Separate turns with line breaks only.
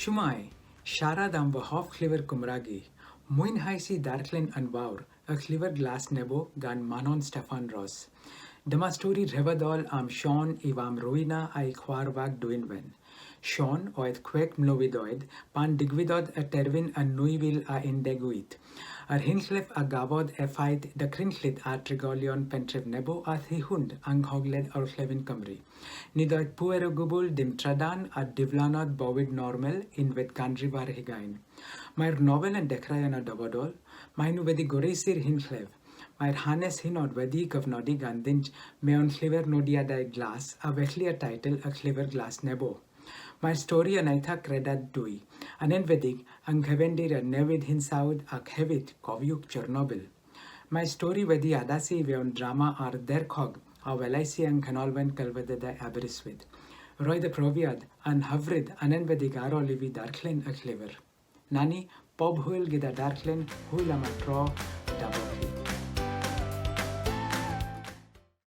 Shwmae! Siarad am fy hoff llyfr Cymraeg i. Mwynheais i ddarllen yn fawr, Y Llyfr Glas Nebo gan Manon Steffan Ros. Dyma stori rhyfeddol am Siôn, ei fam Rowena a'i chwaer fag Dwynwen. Siôn oedd 6 mlwydd oed pan digwyddodd y terfyn yn 2018. Yr hunllef a gafodd effaith dychrynllyd ar drigolion pentref Nebo a thu hwnt yng Nghogledd Orllewin Cymru. Nid oedd pŵer o gwbl, dim trydan, a diflannodd bywyd normal unfed ganrif ar hugain. Mae'r nofel yn dechrau yn y dyfodol. Maen nhw wedi goroesi'r hunllef. Mae'r hanes hynod wedi'i gofnodi ganddynt mewn llyfr nodiadau glas a felly y teitl Y Llyfr Glas Nebo. Mae'r stori yn eitha credadwy, yn enwedig yng nghyfendir y newid hinsawdd ac hefyd, cofiwch Chernobyl. Mae'r stori wedi addasu i fewn drama ardderchog a welais i yng Nghanolfan Celfyddydau Aberystwyth. Roedd y profiad yn hyfryd yn enwedig ar ôl i fi ddarllen y llyfr. 'Na ni, pob hwyl gyda darllen, hwyl am y tro,